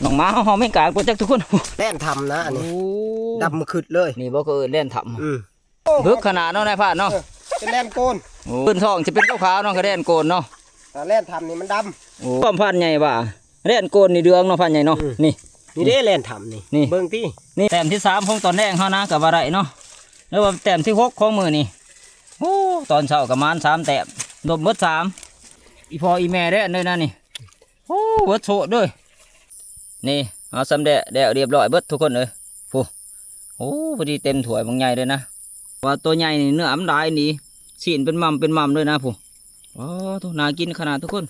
ນ້ອງໝາເຮົາເຮົາແມ່ງກາບໍ່ຈັກທຸກຄົນ. ແລ່ນຖ້ຳນະອັນນີ້. ໂອ້ ດຳມາຂຶດເລີຍ. ນີ້ບໍ່ ເຂົາເອີ້ນແລ່ນຖ້ຳ. ອືມ ໂອ້ ເລິກຂະໜາດເນາະນາຍພານເນາະ. ເອີ ເປັນແລ່ນໂກນ. ໂອ້ ເປັນຊ່ອງຊິເປັນຂາວໆເນາະ ກະແລ່ນໂກນເນາະ. ອ່າ ແລ່ນຖ້ຳນີ້ມັນດຳ. ໂອ້ ຄວາມພານໃຫຍ່ວ່າ ແລ່ນໂກນນີ້ເດືອງເນາະ ພານໃຫຍ່ເນາະ. ອືມ ນີ້ ນີ້ເດ້ແລ່ນຖ້ຳນີ້. ນີ້ ເບິ່ງຕິ ນີ້ແຕ້ມທີສາມຂອງຕອນແລງເຮົານະ ກະວ່າໄດ້ເນາະ ຫຼືວ່າແຕ້ມທີຫົກຂອງມື້ນີ້. ໂອ້ ຕອນເຊົ້າກະໝານສາມແຕ້ມ ລົບເບິດສາມ ອີ່ພໍ່ອີ່ແມ່ແລ່ນເລີຍນະນີ້. ໂອ້ ເບິດໂຊດເດີ. ນີ້ ເຮົາຊຳແດະແລ້ວລຽບຮ້ອຍເບິດທຸກຄົນເອີຍ. ຜູ້ ໂອ້ ພໍດີເຕັມຖ້ວຍບັກໃຫຍ່ເລີຍນະ. ວ່າໂຕໃຫຍ່ນີ້ເນື້ອມັນຫຼາຍນີ້ ຊີ້ນເປັນໝ່ຳເປັນໝ່ຳເລີຍນະຜູ້. ໂອ້ ໜ້າກິນຂະໜາດທຸກຄົນ.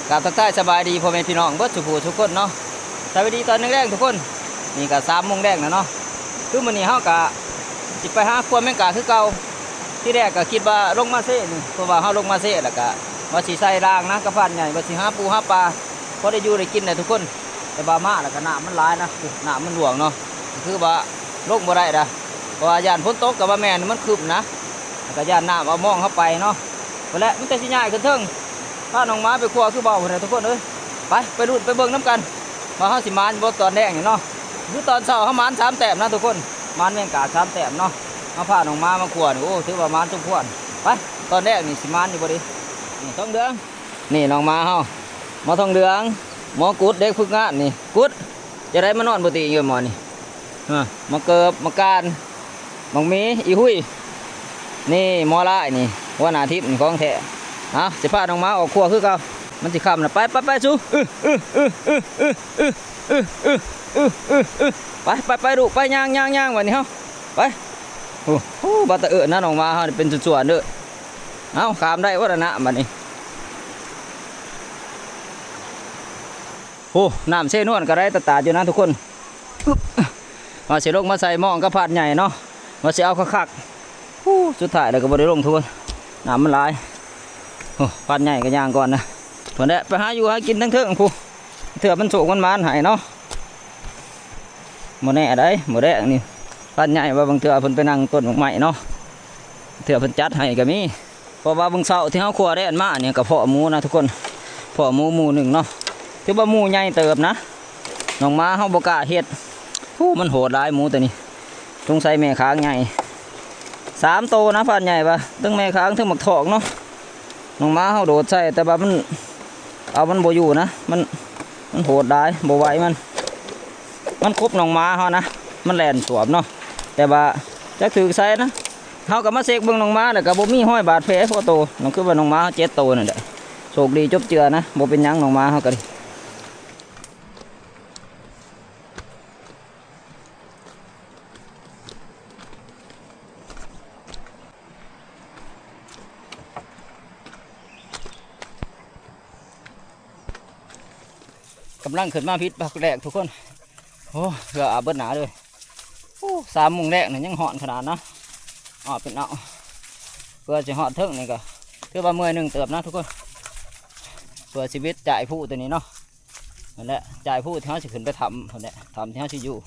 ກາບທັກທາຍສະບາຍດີພໍ່ແມ່ພີ່ນ້ອງເບິດສູ່ຜູ້ສູ່ຄົນເນາະ. ສະບາຍດີຕອນແລງໆທຸກຄົນ. ນີ້ກະສາມໂມງແລງແລ້ວເນາະ. ຄືມື້ນີ້ເຮົາກະຊິໄປຫາຄົວແມງກາຄືເກົ່າ. ທີແລກກະຄິດວ່າລົງມາເຊນີ້ ເພາະວ່າເຮົາລົງມາເຊແລ້ວກະວ່າຊິໃສ່ລາງນະ ກັບພານໃຫຍ່ ວ່າຊິຫາປູຫາປາ ພໍໄດ້ຢູ່ໄດ້ກິນແຫຼະທຸກຄົນ. ແຕ່ວ່າມາແລ້ວກະນ້ຳມັນຫຼາຍນະ ນ້ຳມັນຫຼວງເນາະ. ກະຄືວ່າລົງບໍ່ໄດ້ດາ ເພາະວ່າຢ້ານຝົນຕົກ ກະວ່າແມ່ນມັນຄຶ້ມນະ ແລ້ວກະຢ້ານນ້ຳເອົາມອງເຮົາໄປເນາະ. ພຸ້ນແຫຼະ ມີແຕ່ຊິຍ້າຍຂຶ້ນເທິງ ພານ້ອງໝາໄປຄົວຄືເບົາພຸ້ນແຫຼະທຸກຄົນເອີຍ. ໄປ ໄປລຸ້ນໄປເບິ່ງນຳກັນ ວ່າເຮົາຊິໝານບໍ່ຕອນແລງນີ້ເນາະ. ຄືຕອນເຊົ້າເຮົາໝານສາມແຕ້ມນະທຸກຄົນ ໝານແມງກາສາມແຕ້ມເນາະ. ເຮົາພານ້ອງໝາມາຄົວນີ້ ໂອ້ ຖືວ່າໝານສົມຄວນ. ໄປ ຕອນແລງນີ້ຊິໝານຢູ່ບໍ່ເດ. ນີ້ ທອງເດືອງ ນີ້ນ້ອງໝາເຮົາ ໝໍທອງເດືອງ ໝໍກຸດ ເດັກຝຶກງານນີ້. ກຸດ ຈັ່ງໃດມານອນບໍ່ຕີງຢູ່ໝໍນີ້? ຮະ ໝາເກີບ ໝາການ ບັກໝີ ອີຮຸຍ. ນີ້ໝໍລາຍນີ້ ຫົວໜ້າທີມຂອງແທ້. ເອົາ ຊິພານ້ອງໝາອອກຄົວຄືເກົ່າ ມັນຊິຄ່ຳລະ. ໄປ ໄປ ໄປ ສູ ອື ອື ອື ໄປ ໄປ ໄປ ລູກ ໄປ ຍ່າງ ຍ່າງ ຍ່າງ ບາດນີ້ເຮົາ ໄປ. ໂອ້ ໂອ້ ບາດຕາເອິນນະ ນ້ອງໝາເຮົານີ້ເປັນສ່ວນໆເດີ. ເອົາ ຂ້າມໄດ້ບໍ່ລະນະບາດນີ້. ໂອ້ ນ້ຳເຊນວນກະໄດ້ຕາດໆຢູ່ນະທຸກຄົນ. ອຶບ ວ່າຊິລົງມາໃສ່ມອງກັບພານໃຫຍ່ເນາະ ວ່າຊິເອົາຄັກໆ. ໂອ້ ສຸດທ້າຍແລ້ວກະບໍ່ໄດ້ລົງທຸກຄົນ ນ້ຳມັນຫຼາຍ. ໂອ້ ພານໃຫຍ່ກະຍ່າງກ່ອນນະ. ພຸ້ນແຫຼະ ໄປຫາຢູ່ຫາກິນທາງເທິງພຸ້ນ ເທື່ອມັນໂຊກມັນໝານໃຫ້ເນາະ. ບໍ່ແນ່ໃດ ບໍ່ແນ່ນີ້ ພານໃຫຍ່ວ່າບາງເທື່ອເພິ່ນໄປນັ່ງຕົ້ນໝາກໄມ້ເນາະ ເທື່ອເພິ່ນຈັດໃຫ້ກະມີ. ເພາະວ່າເບິ່ງເຊົ້າທີ່ເຮົາຄົວແລ່ນມານີ້ກະພໍ້ໝູນະທຸກຄົນ ພໍ້ໝູໝູ່ໜຶ່ງເນາະ. ຖືວ່າໝູໃຫຍ່ເຕີບນະ ນ້ອງໝາເຮົາບໍ່ກ້າເຮັດ. ໂອ້ ມັນໂຫດຫຼາຍໝູໂຕນີ້ ສົງໄສແມ່ຂາງໃຫຍ່ ສາມໂຕນະ ພານໃຫຍ່ວ່າ ທັງແມ່ຂາງທັງໝາກຖອກເນາະ. ນ້ອງໝາເຮົາໂດດໃສ່ ແຕ່ວ່າມັນເອົາມັນບໍ່ຢູ່ນະ ມັນ ມັນໂຫດຫຼາຍ ບໍ່ໄຫວມັນ. ມັນຄົບນ້ອງໝາເຮົານະ ມັນແລ່ນສວບເນາະ ແຕ່ວ່າຈັກຖືກໃສນະ. ເຮົາກະມາເຊັກເບິ່ງນ້ອງໝາ ແລ້ວກະບໍ່ມີຮອຍບາດແຜພໍໂຕ. ນັ້ນຄືວ່ານ້ອງໝາເຮົາເຈັດໂຕນັ້ນແຫຼະ ໂຊກດີຈົບເຈືອນະ ບໍ່ເປັນຫຍັງນ້ອງໝາເຮົາກະດີ. ກຳລັງຂຶ້ນມາພິດພາກແລກທຸກຄົນ. ໂອ້ ເຫື່ອອາບເບິດໜ້າເລີຍ. ໂອ້ ສາມໂມງແລງນະ ຍັງຮ້ອນຂະໜາດນະ. ອາບເປັນເອົາ ເພື່ອຊິຮອດເທິງນີ້ກະຖືວ່າເມື່ອຍໜຶ່ງເຕີບນະທຸກຄົນ ເພື່ອຊີວິດຈາຍພູໂຕນີ້ເນາະ. ຫັ້ນແຫຼະ ຈາຍພູທີ່ເຮົາຊິຂຶ້ນໄປຖ້ຳພຸ້ນແຫຼະ ຖ້ຳທີ່ເຮົາຊິຢູ່.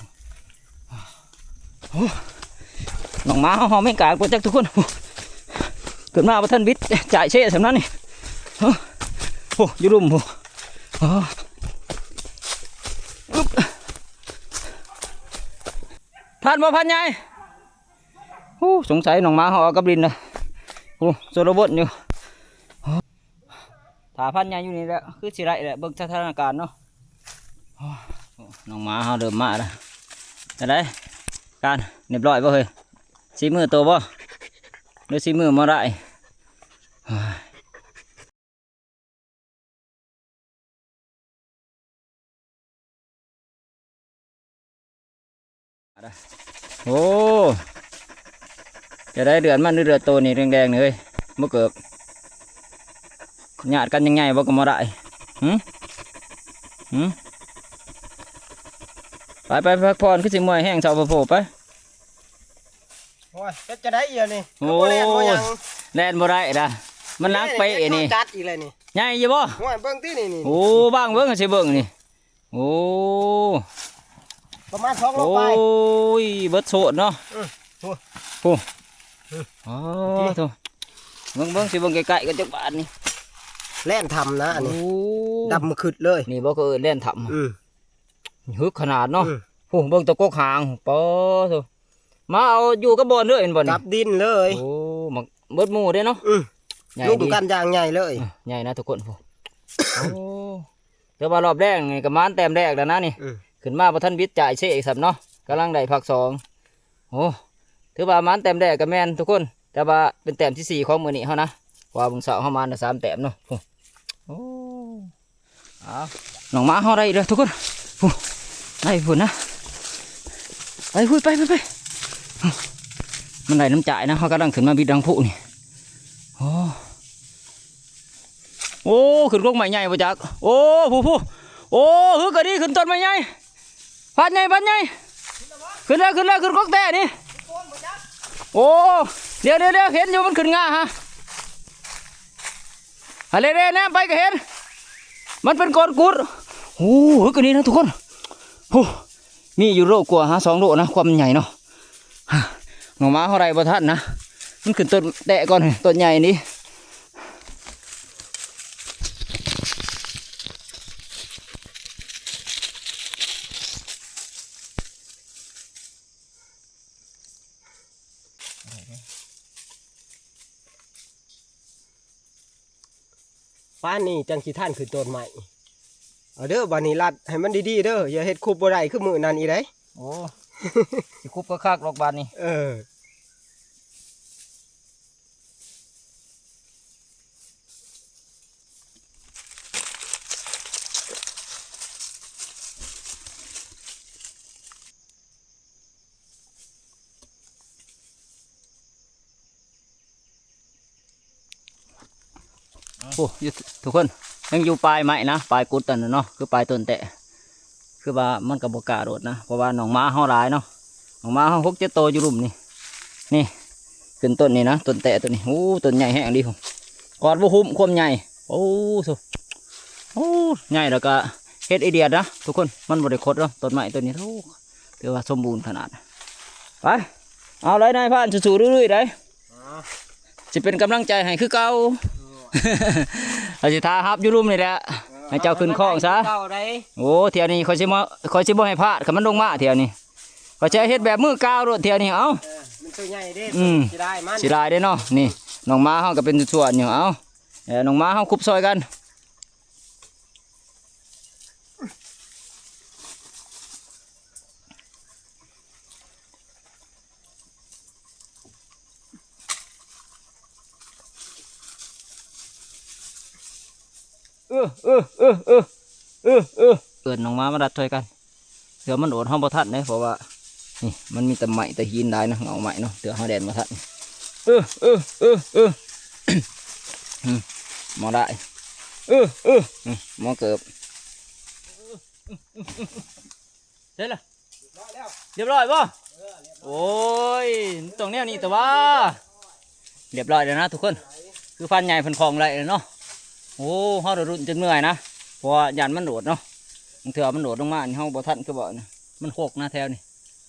ໂອ້ ນ້ອງໝາເຮົາເຮົາແມ່ງກາບໍ່ຈັກທຸກຄົນ. ໂອ້ ເກີດມາບໍ່ທັນບິດຈາຍເຊສ່ຳນັ້ນນີ້. ໂອ້ ໂອ້ ຢູ່ລຸ່ມພຸ້ນ. ໂອ້ ອຶບ ທັນບໍ່ ພັນໃຫຍ່? ໂອ້ ສົງໄສນ້ອງໝາເຮົາເອົາກັບດິນນະ. ໂອ້ ຊົນລະບົດຢູ່. ຖ້າພັນໃຫຍ່ຢູ່ນີ້ແຫຼະ ຄືຊິໄດ້ແຫຼະ ເບິ່ງສະຖານະການເນາະ. ໂອ້ ນ້ອງໝາເຮົາເລີ່ມມາແລ້ວ. ຈັ່ງໃດ ການ ຮຽບຮ້ອຍບໍ່ເຮີ້ຍ? ສີມືໂຕບໍ່ ຫຼືສີມືໝໍລາຍ? ໂອ້ຍ ໂອ້ ຈະໄດ້ເດືອດມັນ ເດືອດໂຕນີ້ແດງໆນີ້ເຮີ້ຍ ບໍ່ເກີບ ຍາດກັນຍັງໃຫຍ່ບໍ່ກະບໍ່ໄດ້. ຫື ຫື ໄປໆ ພັກຜ່ອນ ຄືຊິເມື່ອຍແຮງເຊົາໂພໆ ໄປ. ໂອ້ຍ ເຮັດຈັ່ງໃດອີກນີ້? ໂອ້ຍ ບໍ່ແລ່ນບໍ່ຫຍັງ ແລ່ນບໍ່ໄດ້ດາ ມັນໜັກເປນີ້. ຈັດອີກແລ້ວນີ້ ໃຫຍ່ຢູ່ບໍ່? ໂອ້ຍ ເບິ່ງຕິນີ້ ນີ້ ໂອ້ ບາງເບິ່ງ ຊິເບິ່ງນີ້. ໂອ້ ປະມານສອງໂລປາຍ. ໂອ້ຍ ເບິດໂຊດເນາະ. ອື ໂອ້ ໂອ້ ອໍ ໂທ້ ເບິ່ງໆ ຊິເບິ່ງໃກ້ໆກັນຈັກບາດນີ້ ແລ່ນຖ້ຳນະອັນນີ້ ໂອ້ ດຳມາຄຶດເລີຍ ນີ້ບໍ່ ເຂົາເອີ້ນແລ່ນຖ້ຳ ອືມ ຮຶກຂະໜາດເນາະ ອືມ ໂອ້ ເບິ່ງແຕ່ກົກຫາງ ປາໂທ້ ມາເອົາຢູ່ກັບບ່ອນເລີຍແມ່ນບໍ່ນີ້ ກັບດິນເລີຍ ໂອ້ ບັກເບິດໝູ່ເດ້ເນາະ ອືມ ໃຫຍ່ ລຸມກັນຢ່າງໃຫຍ່ເລີຍ ເອີ ໃຫຍ່ນະທຸກຄົນ ໂອ້ ຖືວ່າຮອບແລກນີ້ກໍໝານແຕ້ມແລກແລ້ວນະນີ້ ອືມ ຂຶ້ນມາບໍ່ທັນບິດຈ່າຍເຊອີກຊ້ຳເນາະ ກຳລັງໄດ້ພາກສອງ ໂອ້ ຖືວ່າໝານແຕ້ມແລກກໍແມ່ນທຸກຄົນ ແຕ່ວ່າເປັນແຕ້ມທີສີ່ຂອງມື້ນີ້ເຮົານະ ເພາະວ່າມື້ເຊົ້າເຮົາໝານໄດ້ສາມແຕ້ມເນາະ ໂອ້ ເອົາ ນ້ອງໝາເຮົາໄດ້ອີກແລ້ວທຸກຄົນ ຜູ້ ໄດ້ພຸ້ນນະ ໄປພຸ້ນ ໄປ ໄປ ໄປ ມັນໄດ້ນຳຈ່າຍນະ ເຮົາກຳລັງຂຶ້ນມາບິດທາງພູນີ້ ໂອ້ ໂອ້ ຂຶ້ນກົກໄມ້ໃຫຍ່ບໍ່ຈັກ ໂອ້ ຜູ້ ຜູ້ ໂອ້ ຮຶກກະດີ ຂຶ້ນຕົ້ນໄມ້ໃຫຍ່ ພັນໃຫຍ່ ພັນໃຫຍ່ ຂຶ້ນແລ້ວ ຂຶ້ນແລ້ວ ຂຶ້ນກົກແຕ້ນີ້ ໂອ້ ດຽວ ດຽວ ດຽວ ເຫັນຢູ່ ມັນຂຶ້ນງ່າຮະ ຫັ້ນແຫຼະ ແນມໄປກໍເຫັນ ມັນເປັນກ້ອນກຸດ ໂອ້ ຮຶກກະດີນະທຸກຄົນ ໂອ້ ມີຢູ່ໂລກວ່າຫາສອງໂລນະ ຄວາມໃຫຍ່ເນາະ ນ້ອງໝາເຮົາໄດ້ບໍ່ທັນນະ ມັນຂຶ້ນຕົ້ນແຕ້ກ່ອນ ຕົ້ນໃຫຍ່ນີ້ ປານນີ້ຈັ່ງຊິທັນຂຶ້ນຕົ້ນໄມ້ ເອົາເດີ ບາດນີ້ລັດໃຫ້ມັນດີໆເດີ ຢ່າເຮັດຄຸບບໍ່ໄດ້ຄືມື້ນັ້ນອີກໃດ໋ ໂອ້ ຊິຄຸບຄັກໆດອກບາດນີ້ ເອີ. ໂອ້ ຢູ່ ທຸກຄົນ ຍັງຢູ່ປາຍໄມ້ນະ ປາຍກຸດອັນນັ້ນເນາະ ຄືປາຍຕົ້ນແຕ້ ຄືວ່າມັນກໍບໍ່ກ້າໂດດນະ ເພາະວ່ານ້ອງໝາເຮົາຫຼາຍເນາະ ນ້ອງໝາເຮົາຫົກເຈັດໂຕຢູ່ລຸ່ມນີ້ ນີ້ ຂຶ້ນຕົ້ນນີ້ນະ ຕົ້ນແຕ້ຕົ້ນນີ້ ໂອ້ ຕົ້ນໃຫຍ່ແຮງອີ່ຫຼີ ກອດບໍ່ຫຸ້ມ ຄວາມໃຫຍ່ ໂອ້ ໂອ້ ໃຫຍ່ ແລ້ວກໍເຮັດອີ່ດຽນນະທຸກຄົນ ມັນບໍ່ໄດ້ຄົດເນາະ ຕົ້ນໄມ້ຕົ້ນນີ້ ໂອ້ ຖືວ່າສົມບູນຂະໜາດ ໄປ ເອົາເລີຍນາຍພານ ສູ້ໆລຸຍໆໄດ໋ ຊິເປັນກຳລັງໃຈໃຫ້ຄືເກົ່າ ເອີ ເຮົາຊິຖ້າຮັບຢູ່ລຸ່ມນີ້ແຫຼະ ເອີ ໃຫ້ເຈົ້າຂຶ້ນຄອງຊະ ເອົາໃຫ້ມັນໄດ້ຄືເກົ່າໄດ໋ ໂອ້ ທ່ຽວນີ້ຂ້ອຍຊິບໍ່ ຂ້ອຍຊິບໍ່ໃຫ້ພາດ ຄັນມັນລົງມາທ່ຽວນີ້ ຂ້ອຍຊິເຮັດແບບມືກາວໂລດທ່ຽວນີ້ ເອົາ ເອີ ມັນຕົວໃຫຍ່ເດ້ ອືມ ເສຍດາຍມັນ ເສຍດາຍເດ້ເນາະ ນີ້ ນ້ອງໝາເຮົາກໍເປັນສ່ວນຢູ່ ເອົາ ເອີ ນ້ອງໝາເຮົາຄຸບຊ່ອຍກັນ ເອີ ເອີ ເອີ ເອີ້ນນ້ອງໝາມາລັດຊ່ອຍກັນ ເທື່ອມັນໂອດເຮົາບໍ່ທັນເດ້ ເພາະວ່າ ນີ້ ມັນມີແຕ່ໄມ້ແຕ່ຫີນຫຼາຍນະ ເຫງົາໄມ້ເນາະ ເທື່ອເຮົາແລ່ນບໍ່ທັນ ເອີ ເອີ ເອີ ເອີ ອືມ ມາໄດ້ ເອີ ເອີ ອືມ ໝໍເກີບ ເສັດລະ ຮຽບຮ້ອຍບໍ່? ໂອ້ຍ ມັນຕ້ອງແນວນີ້ແຕ່ວ່າ ຮຽບຮ້ອຍແລ້ວນະທຸກຄົນ ຄືພານໃຫຍ່ເພິ່ນຄອງໄດ້ແລ້ວເນາະ ໂອ້ ເຮົາໄດ້ລຸ້ນຈົນເມື່ອຍນະ ເພາະວ່າຢ້ານມັນໂດດເນາະ ບາງເທື່ອມັນໂດດລົງມານີ້ ເຮົາບໍ່ທັນຄືເວົ້ານະ ມັນຄົກນະແຖວນີ້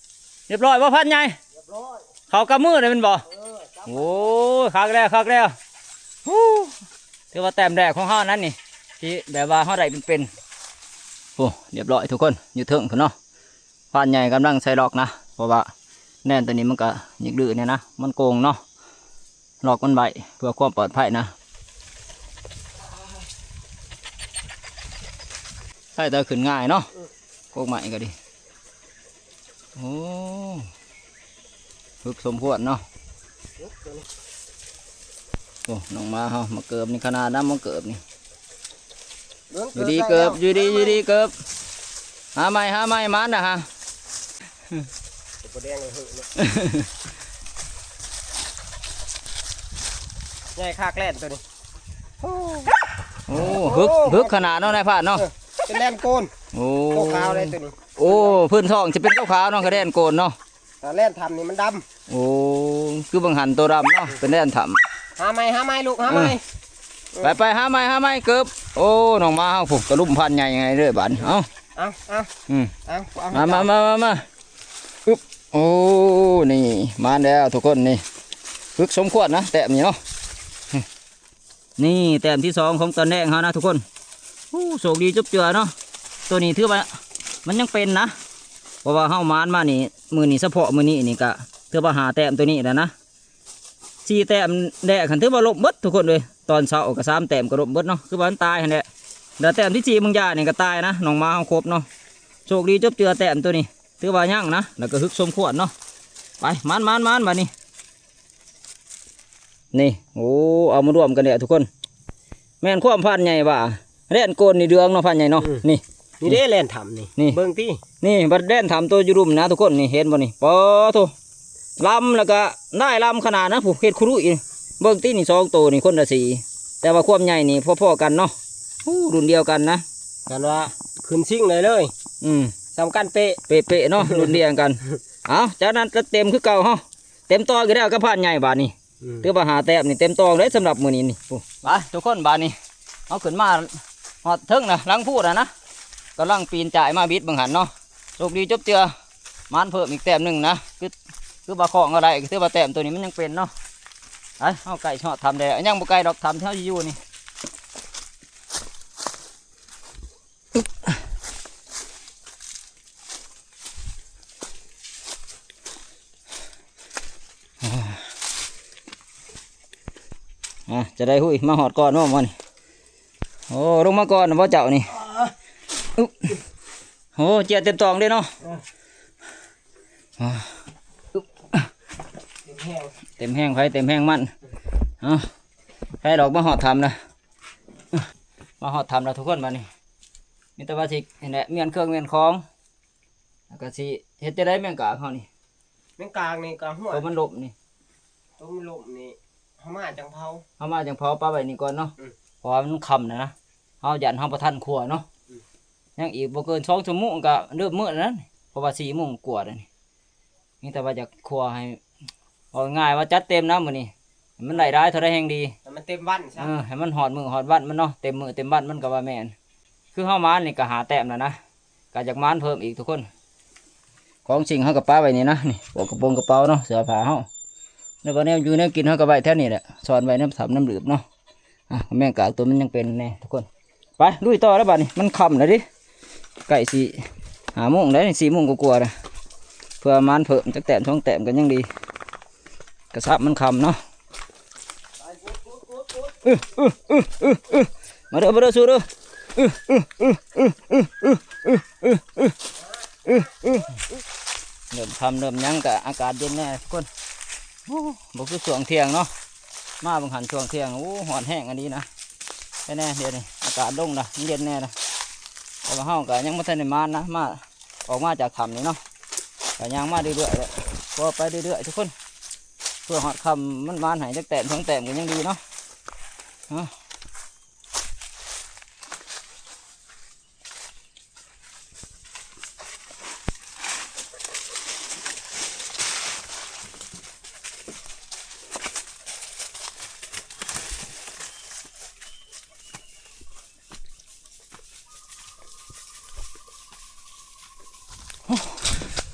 ຮຽບຮ້ອຍບໍ່ພານໃຫຍ່? ຮຽບຮ້ອຍ ເຂົ້າກັບມືໄດ້ແມ່ນບໍ່? ເອີ ໂອ້ຍ ຄັກແລ້ວ ຄັກແລ້ວ ຮູ້ ຖືວ່າແຕ້ມແລກຂອງເຮົານັ້ນນີ້ ທີ່ແບບວ່າເຮົາໄດ້ເປັນໆ ໂອ້ ຮຽບຮ້ອຍທຸກຄົນ ຢູ່ເທິງພຸ້ນເນາະ ພານໃຫຍ່ກຳລັງໃສ່ລັອກນະ ເພາະວ່າແລ່ນຕົວນີ້ມັນກະຍິກດື້ແດ່ນະ ມັນໂກງເນາະ ລັອກມັນໄວ້ເພື່ອຄວາມປອດໄພນະ ໃຊ້ແຕ່ຂຶ້ນງ່າຍເນາະ ໂຄກໄມ້ກໍດີ ໂອ້ ຮຶກສົມຄວນເນາະ ໂອ້ ນ້ອງໝາເຮົາ ໝາເກີບນີ້ຂະໜາດນະ ໝາເກີບນີ້ ເບິ່ງ ຢູ່ດີເກີບ ເກີບ ຢູ່ດີ ຢູ່ດີເກີບ ຫາໃໝ່ ຫາໃໝ່ ໝານນະຫາ ບໍ່ແດງເລີຍເຮີ້ຍ ໃຫຍ່ຄັກແລ່ນຕົວນີ້ ໂອ້ ຮຶກ ຮຶກຂະໜາດເນາະ ນາຍພານເນາະ ເອີ ເປັນແລ່ນໂກນ ໂອ້ ໂຕຂາວໄດ້ຕົວນີ້ ໂອ້ ພື້ນທ້ອງຊິເປັນຂາວໆເນາະ ກະແລ່ນໂກນເນາະ ຖ້າແລ່ນຖ້ຳນີ້ມັນດຳ ໂອ້ ຄືບາງຫັ້ນໂຕດຳເນາະ ເປັນແລ່ນຖ້ຳ ຫາໃໝ່ ຫາໃໝ່ລູກ ຫາໃໝ່ ເອີ ໄປໆ ຫາໃໝ່ ຫາໃໝ່ເກີບ ໂອ້ ນ້ອງໝາເຮົາພຸ້ນ ກະລຸ້ມພານໃຫຍ່ໄງເດີບາດນີ້ ເອົາ ເອົາ ເອົາ ອືມ ເອົາ ເອົາ ມາ ມາ ມາ ມາ ອຶບ ໂອ້ ນີ້ ມາແລ້ວທຸກຄົນນີ້ ຝຶກສົມຄວນນະ ແຕ້ມນີ້ເນາະ. ນີ້ແຕ້ມທີສອງຂອງຕອນແລງເຮົານະທຸກຄົນ. ໂອ້ ໂຊກດີຈົບເຈື່ອເນາະ. ໂຕນີ້ຖືວ່າມັນຍັງເປັນນະ ເພາະວ່າເຮົາໝານມານີ້ ມື້ນີ້ ສະເພາະມື້ນີ້ນີ້ກະຖືວ່າຫ້າແຕ້ມໂຕນີ້ແຫຼະນະ. ສີ່ແຕ້ມແລກຫັ້ນຖືວ່າລົ້ມເບິດທຸກຄົນເອີຍ. ຕອນເຊົ້າກະສາມແຕ້ມກະລົ້ມເບິດເນາະ ຄືວ່າມັນຕາຍຫັ້ນແຫຼະ. ແລ້ວແຕ້ມທີສີ່ບາງຢ່ານີ້ກະຕາຍນະ ນ້ອງໝາເຮົາຄົບເນາະ. ໂຊກດີຈົບເຈື່ອແຕ້ມໂຕນີ້ ຖືວ່າຍັງນະ ແລ້ວກະຮຶກສົມຄວນເນາະ. ໄປ ມານໆໆ ບາດນີ້. ນີ້ ໂອ້ ເອົາມາລວມກັນແລ້ວທຸກຄົນ. ແມ່ນຄວາມພານໃຫຍ່ວ່າ ແລ່ນໂກນນີ້ເດືອງເນາະ ພານໃຫຍ່ເນາະ. ອືມ ນີ້ ນີ້ເດ້ແລ່ນຖ້ຳນີ້ ນີ້ ເບິ່ງຕິ. ນີ້ບັດແລ່ນຖ້ຳໂຕຢູ່ລຸ່ມນະທຸກຄົນ ນີ້ເຫັນບໍ່ນີ້. ປາໂທ້ ລຳ ແລ້ວກະໄດ້ລຳຂະໜາດນະ ຜູ້ເຮັດຄຸລຸອີກ. ເບິ່ງຕິ ນີ້ສອງໂຕນີ້ ຄົນລະສີ່ ແຕ່ວ່າຄວາມໃຫຍ່ນີ້ພໍໆກັນເນາະ. ໂອ້ ລຸ້ນດຽວກັນນະ ກັນວ່າຂຶ້ນຊິງໄດ້ເລີຍ. ອືມ ສ່ຳກັນເປະ ເປະໆເນາະ ລຸ້ນດຽວກັນ. ເອົາ ຈາກນັ້ນກະເຕັມຄືເກົ່າເຮົາ ເຕັມຕໍ່ອີກແລ້ວກັບພານໃຫຍ່ບາດນີ້. ອືມ ຖືວ່າຫ້າແຕ້ມນີ້ເຕັມຕ່ອງເດ້ສຳລັບມື້ນີ້ນີ້. ໂອ້ ໄປທຸກຄົນ ບາດນີ້ເຮົາຂຶ້ນມາຮອດເທິງນະ ຫຼັງພູນະນະ ກຳລັງປີນຈາຍມາບິດເບິ່ງຫັ້ນເນາະ. ໂຊກດີຈົບເຈື່ອ ມານເພີ່ມອີກແຕ້ມໜຶ່ງນະ ຄື ຄືວ່າຂອງເອົາໄດ້ ຄືວ່າແຕ້ມໂຕນີ້ມັນຍັງເປັນເນາະ. ໄປ ເຮົາໃກ້ຮອດຖ້ຳແລ້ວ ຍັງບໍ່ໄກດອກ ຖ້ຳທີ່ເຮົາຊິຢູ່ນີ້. ອ່າ ຈະໄດ້ ຫຸ້ຍ ມາຮອດກ່ອນບໍ່ມື້ນີ້. ໂອ້ ລົງມາກ່ອນນະບໍ່ເຈົ້ານີ້. ອາ ໂອ້ ເຈ້ຍເຕັມຕອງເດ້ເນາະ. ເອີ ອ່າ ເຕັມແຮງ ເຕັມແຮງໃຜເຕັມແຮງມັນ. ເອົາ ໃຜດອກ ມາຮອດຖ້ຳນະ ມາຮອດຖ້ຳແລ້ວທຸກຄົນ. ບາດນີ້ມີແຕ່ວ່າຊິຫັ້ນແຫຼະ ມ້ຽນເຄື່ອງມ້ຽນຂອງ ແລ້ວກະຊິເຮັດຈັ່ງໃດແມງກາກເຮົານີ້. ແມງກາກນີ້ກະ ຫ້ວຍ ໂຕມັນລົ້ມນີ້ ໂຕມັນລົ້ມນີ້ ເຮົາມາຈັ່ງເຜົາ ເຮົາມາຈັ່ງເຜົາ ປະໄວ້ນີ້ກ່ອນເນາະ. ອືມ ເພາະວ່າມັນຄ່ຳແລ້ວນະ ເຮົາຢ້ານເຮົາບໍ່ທັນຄົວເນາະ. ອືມ ຍັງອີກບໍ່ເກີນສອງຊົ່ວໂມງກະເລີ່ມມືດແລ້ວນະ ເພາະວ່າສີ່ໂມງກວ່າແລ້ວນີ້. ມີແຕ່ວ່າຢາກຄົວໃຫ້ ເວົ້າງ່າຍວ່າຈັດເຕັມນະມື້ນີ້ ໃຫ້ມັນໄດ້ຫຼາຍເທົ່າໃດແຮ່ງດີ ໃຫ້ມັນເຕັມວັນຊະ. ເອີ ໃຫ້ມັນຮອດມື້ຮອດວັນມັນເນາະ ເຕັມມື້ເຕັມວັນມັນກະວ່າແມ່ນ. ຄືເຮົາມານີ້ກະຫ້າແຕ້ມແລ້ວນະ ກະຢາກມານເພີ່ມອີກທຸກຄົນ. ຂອງສິ່ງເຮົາກະປະໄວ້ນີ້ນະ ນີ້ ພວກກະໂປງກະເປົາເນາະ ເສື້ອຜ້າເຮົາ ແລ້ວກະແນວຢູ່ແນວກິນເຮົາກະໄວ້ແຖວນີ້ແຫຼະ ຊ້ອນໄວ້ນຳຖ້ຳນຳຫຼືບເນາະ. ອ່ະ ແມງກາກໂຕມັນຍັງເປັນແນ່ທຸກຄົນ. ໄປ ລຸຍຕໍ່ແລ້ວບາດນີ້ ມັນຄ່ຳແລ້ວເດ້ ໃກ້ຊິຫ້າໂມງແລ້ວນີ້ ສີ່ໂມງກວ່າໆແລ້ວ. ເພື່ອມານເພີ່ມຈັກແຕ້ມສອງແຕ້ມກະຍັງດີ ກະຊາບມັນຄ່ຳເນາະ. ອື ອື ອື ອື ອື ມາເດີ ມາເດີ ສູ້ເດີ. ອື ອື ອື ເລີ່ມຄ່ຳເລີ່ມຫຍັງກະອາກາດເຢັນແນ່ທຸກຄົນ. ໂອ້ ບໍ່ຄືຊ່ວງທ່ຽງເນາະ ມາບາງຫັ້ນຊ່ວງທ່ຽງ ໂອ້ ຮ້ອນແຮງອີ່ຫຼີນະ. ແນ່ໆ ດຽວນີ້ອາກາດລົງລະ ມັນເຢັນແນ່ລະ ແຕ່ວ່າເຮົາກະຍັງບໍ່ທັນໄດ້ມານນະ ມາ ອອກມາຈາກຖ້ຳນີ້ເນາະ ກະຍ່າງມາເລື້ອຍໆແຫຼະ ກໍໄປເລື້ອຍໆທຸກຄົນ ເພື່ອຮອດຄ່ຳມັນມານໃຫ້ຈັກແຕ້ມສອງແຕ້ມກະຍັງດີເນາະ. ເອົາ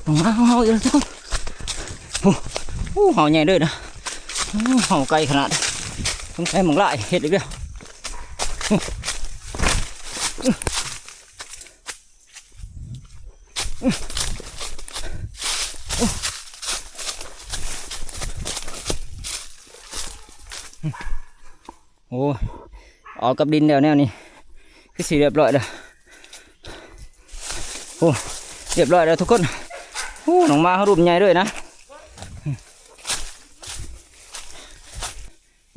ໂອ້ ເຮົາ ເຮົາອີກແລ້ວທຸກຄົນ. ໂອ້ ໂອ້ ເຮົາໃຫຍ່ເດີນະ ໂອ້ ເຮົາໄກຂະໜາດ ສົງໄສໝາກລາຍເຮັດອີກແລ້ວ. ໂອ້ ອອກກັບດິນແລ້ວແນວນີ້ ຄືຊິຮຽບຮ້ອຍແລ້ວ. ໂອ້ ຮຽບຮ້ອຍແລ້ວທຸກຄົນ. ໂອ້ ນ້ອງໝາເຮົາລຸ້ມໃຫຍ່ເລີຍນະ.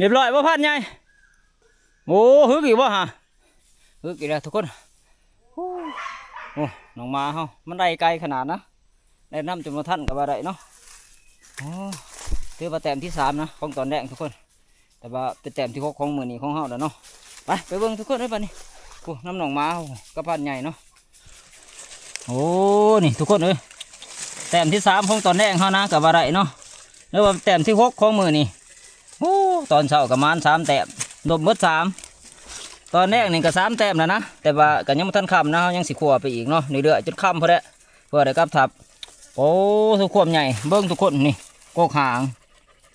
ຮຽບຮ້ອຍບໍ່ ພານໃຫຍ່? ໂອ້ ຮຶກອີກບໍ່ຫະ? ຮຶກອີກແລ້ວທຸກຄົນ. ໂອ້ ໂອ້ ນ້ອງໝາເຮົາ ມັນໄດ້ໄກຂະໜາດນະ ໄດ້ນຳຈົນບໍ່ທັນກະວ່າໄດ້ເນາະ. ໂອ້ ຖືວ່າແຕ້ມທີສາມນະ ຂອງຕອນແລງທຸກຄົນ ແຕ່ວ່າເປັນແຕ້ມທີຫົກຂອງມື້ນີ້ຂອງເຮົາແລ້ວເນາະ. ໄປ ໄປເບິ່ງທຸກຄົນເອີຍບາດນີ້. ໂອ້ ນຳນ້ອງໝາເຮົາກັບພານໃຫຍ່ເນາະ. ໂອ້ ນີ້ທຸກຄົນເອີຍ ແຕ້ມທີສາມຂອງຕອນແລງເຮົານະ ກະວ່າໄດ້ເນາະ ຫຼືວ່າແຕ້ມທີຫົກຂອງມື້ນີ້. ໂອ້ ຕອນເຊົ້າກະມານສາມແຕ້ມ ລົບເບິດສາມ ຕອນແລງນີ້ກະສາມແຕ້ມແລ້ວນະ ແຕ່ວ່າກະຍັງບໍ່ທັນຄ່ຳນະ ເຮົາຍັງຊິຄົວໄປອີກເນາະ ເລື້ອຍໆຈົນຄ່ຳພຸ້ນແຫຼະ ເພື່ອໄດ້ກັບທັບ. ໂອ້ ທຸກຄວາມໃຫຍ່ ເບິ່ງທຸກຄົນ ນີ້ ກົກຫາງ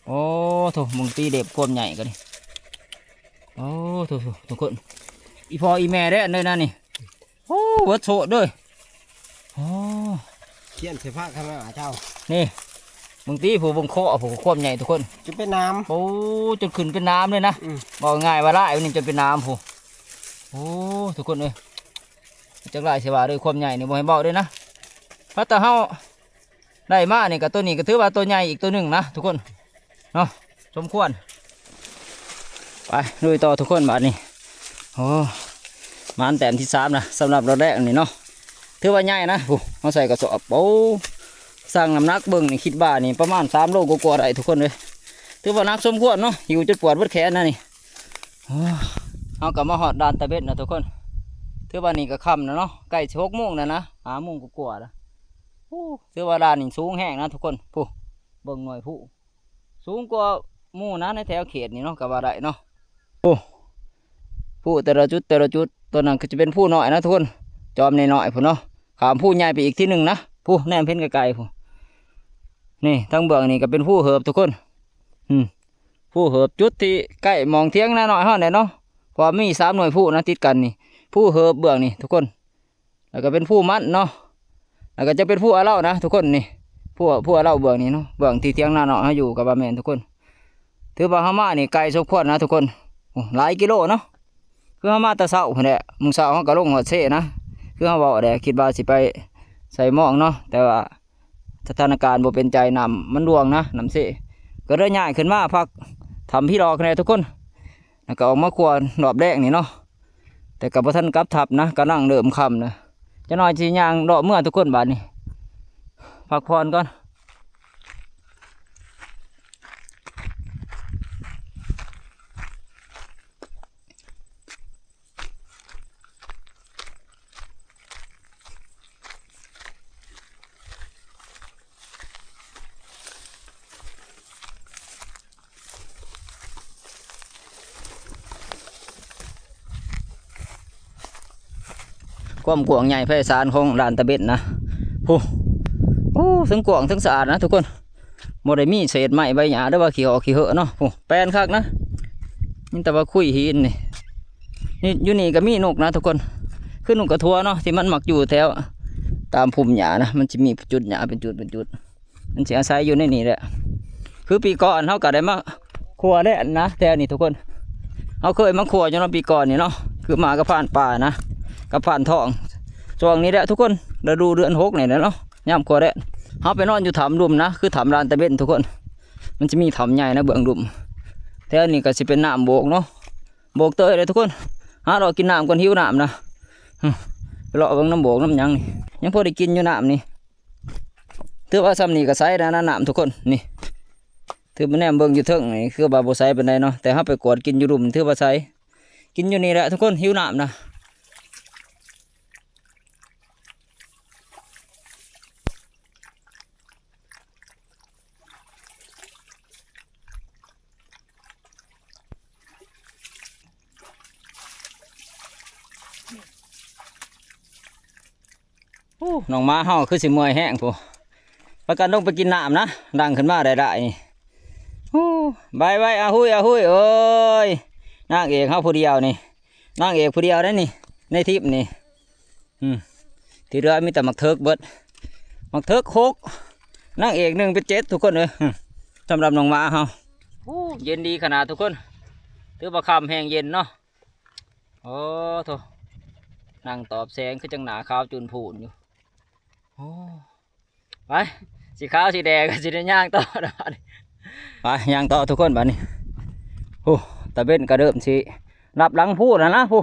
ໂອ້ ໂທ້ ເບິ່ງຕີເລັບຄວາມໃຫຍ່ກໍນີ້. ໂອ້ ໂທ້ໆ ທຸກຄົນ ອີ່ພໍ່ອີ່ແມ່ເດ້ອັນເດີນະນີ້. ໂອ້ ເບິດໂສດເດີ. ໂອ້ ຂຽນໃສ່ພາກຂ້າງໜ້າເຈົ້າ. ນີ້ ເບິ່ງຕິ ຜູ້ເບິ່ງເຄາະ ຜູ້ຄວາມໃຫຍ່ທຸກຄົນ ຈົນເປັນໜາມ. ໂອ້ ຈົນຂຶ້ນເປັນໜາມເລີຍນະ. ອືມ ເວົ້າງ່າຍວ່າຫຼາຍນີ້ຈົນເປັນໜາມຜູ້. ໂອ້ ທຸກຄົນເອີຍ ຈັກຫຼາຍຊິວ່າເດີ ຄວາມໃຫຍ່ນີ້ບໍ່ໃຫ້ເວົ້າເດີນະ. ພາດແຕ່ເຮົາໄດ້ມານີ້ກໍ ໂຕນີ້ກໍຖືວ່າໂຕໃຫຍ່ອີກໂຕໜຶ່ງນະທຸກຄົນເນາະ ສົມຄວນ. ໄປລຸຍຕໍ່ທຸກຄົນບາດນີ້. ໂອ້ ໝານແຕ້ມທີສາມນະ ສຳລັບລອດແລກນີ້ເນາະ ຖືວ່າໃຫຍ່ນະ. ຜູ້ ເຮົາໃສ່ກະສອບ ໂອ້ ຊັ່ງນ້ຳໜັກເບິ່ງນີ້ ຄິດວ່ານີ້ປະມານສາມໂລກວ່າໆໄດ້ທຸກຄົນເອີຍ. ຖືວ່າໜັກສົມຄວນເນາະ ຫິ້ວຈົນປວດເບິດແຂນນະນີ້. ໂອ້ ເຮົາກໍມາຮອດດ່ານຕາເບັດນະທຸກຄົນ. ຖືວ່ານີ້ກໍຄ່ຳແລ້ວເນາະ ໃກ້ຊິຫົກໂມງແລ້ວນະ ຫ້າໂມງກວ່າໆແລ້ວ. ໂອ້ ຖືວ່າດ່ານນີ້ສູງແຮງນະທຸກຄົນ. ຜູ້ ເບິ່ງໜ່ວຍຜູ້ ສູງກວ່າໝູ່ນະ ໃນແຖວເຂດນີ້ເນາະ ກໍວ່າໄດ້ເນາະ. ໂອ້ ພູແຕ່ລະຈຸດ ແຕ່ລະຈຸດ ຕົວນັ້ນກໍຈະເປັນພູນ້ອຍນະທຸກຄົນ ຈອມນ້ອຍໆພຸ້ນເນາະ. ຂ້າມພູໃຫຍ່ໄປອີກທີໜຶ່ງນະ ພູ ແນມເຫັນໄກໆພຸ້ນ. ນີ້ທາງເບື້ອງນີ້ກໍເປັນພູເຫີບທຸກຄົນ. ອືມ ພູເຫີບ ຈຸດທີ່ໃກ້ໝ່ອງຖຽງນານ້ອຍເຮົາແຫຼະເນາະ ເພາະວ່າມີສາມໜ່ວຍພູນະຕິດກັນນີ້ ພູເຫີບເບື້ອງນີ້ທຸກຄົນ. ແລ້ວກໍເປັນພູມັນເນາະ ແລ້ວກໍຈະເປັນພູອາເລົານະທຸກຄົນ. ນີ້ພູ ພູອາເລົາເບື້ອງນີ້ເນາະ ເບື້ອງທີ່ຖຽງນານ້ອຍເຮົາຢູ່ກໍວ່າແມ່ນທຸກຄົນ. ຖືວ່າເຮົາມານີ້ໄກສົມຄວນນະທຸກຄົນ ໂອ້ ຫຼາຍກິໂລເນາະ. ຄືເຮົາມາແຕ່ເຊົ້າພຸ້ນແຫຼະ ມື້ເຊົ້າເຮົາກໍລົງຮອດເຊນະ ຄືເຮົາເວົ້າແຫຼະ ຄິດວ່າຊິໄປໃສ່ມອງເນາະ ແຕ່ວ່າສະຖານະການບໍ່ເປັນໃຈ ນ້ຳມັນຫຼວງນະ ນ້ຳເຊ ກໍເລີຍຍ້າຍຂຶ້ນມາພັກຖ້ຳຜີຫຼອກແດ່ທຸກຄົນ. ແລ້ວກໍອອກມາຄົວຮອບແລງນີ້ເນາະ ແຕ່ກໍບໍ່ທັນກັບຖ້ຳນະ ກຳລັງເລີ່ມຄ່ຳນະ. ຈັກໜ້ອຍຊິຍ່າງເລາະເມືອທຸກຄົນ ບາດນີ້ພັກຜ່ອນກ່ອນ. ຄວາມກວ້າງໃຫຍ່ໄພສານຂອງດ່ານຕາເບັດນະ ໂອ້ ໂອ້ ເຖິງກວ້າງເຖິງສະອາດນະທຸກຄົນ. ບໍ່ໄດ້ມີເສດໄມ້ໃບຫຍ້າ ຫຼືວ່າຂີ້ຫອກຂີ້ເຫີເນາະ. ໂອ້ ແປນຄັກນະ ມີແຕ່ວ່າຂຸຍຫີນນີ້. ນີ້ ຢູ່ນີ້ກໍມີນົກນະທຸກຄົນ ຄືນົກກະທົວເນາະ ທີ່ມັນມັກຢູ່ແຖວຕາມພຸ່ມຫຍ້ານະ ມັນຊິມີຈຸດຫຍ້າເປັນຈຸດເປັນຈຸດ ມັນຊິອາໄສຢູ່ໃນນີ້ແຫຼະ. ຄືປີກ່ອນເຮົາກໍໄດ້ມາຄົວແລ້ວນະ ແຖວນີ້ທຸກຄົນ ເຮົາເຄີຍມາຄົວຢູ່ເນາະ ປີກ່ອນນີ້ເນາະ ຄືມາກັບພານປ່ານະ ກັບພານທອງ. ຊ່ວງນີ້ແຫຼະທຸກຄົນ ລະດູເດືອນຫົກນີ້ແຫຼະເນາະ ຍາມຄົວແລ້ວ ເຮົາໄປນອນຢູ່ຖ້ຳລຸ່ມນະ ຄືຖ້ຳລານຕາເບັນທຸກຄົນ ມັນຊິມີຖ້ຳໃຫຍ່ນະເບື້ອງລຸ່ມ. ແຖວນີ້ກໍຊິເປັນນ້ຳໂບກເນາະ ໂບກເຕີຍເດ້ທຸກຄົນ. ຫາເລາະກິນນ້ຳກ່ອນ ຫິວນ້ຳນະ ໄປເລາະເບິ່ງນ້ຳໂບກນ້ຳຫຍັງນີ້ ຍັງພໍໄດ້ກິນຢູ່ນ້ຳນີ້. ຖືວ່າຊ່ຳນີ້ກໍໃສແລ້ວນະນ້ຳທຸກຄົນ. ນີ້ ຖືວ່າແນມເບິ່ງຢູ່ເທິງນີ້ ຄືວ່າບໍ່ໃສປານໃດເນາະ ແຕ່ເຮົາໄປກວດກິນຢູ່ລຸ່ມ ຖືວ່າໃສ. ກິນຢູ່ນີ້ແຫຼະທຸກຄົນ ຫິວນ້ຳນະ. ໂອ້ ນ້ອງໝາເຮົາຄືຊິເມື່ອຍແຮງພຸ້ນ ພາກັນລົງໄປກິນນ້ຳນະ ດັງຂຶ້ນມາໄດ້ໆນີ້. ໂອ້ ໄວໆ ອາຮຸຍ ອາຮຸຍ ເອີຍ ນາງເອກເຮົາຜູ້ດຽວນີ້ ນາງເອກຜູ້ດຽວໄດ໋ນີ້ ໃນທຣິບນີ້. ອືມ ທີ່ເຫຼືອມີແຕ່ໝາກເຖິກເບິດ ໝາກເຖິກຫົກ ນາງເອກໜຶ່ງເປັນເຈັດທຸກຄົນເອີຍ. ອືມ ສຳລັບນ້ອງໝາເຮົາ. ໂອ້ ເຢັນດີຂະໜາດທຸກຄົນ ຖືວ່າຄ່ຳແຮງເຢັນເນາະ. ໂອ້ໂທ້ ນັ່ງຕອບແສງຄືຈັ່ງໜ້າຂາວຈູນພູນຢູ່. ໂອ້ ໄປ ສີຂາວສີແດງກໍຊິໄດ້ຍ່າງຕໍ່ບາດນີ້. ໄປ ຍ່າງຕໍ່ທຸກຄົນບາດນີ້. ໂອ້ ຕາເວັນກໍເລີ່ມຊິລັບຫຼັງພູແລ້ວນະ ພູ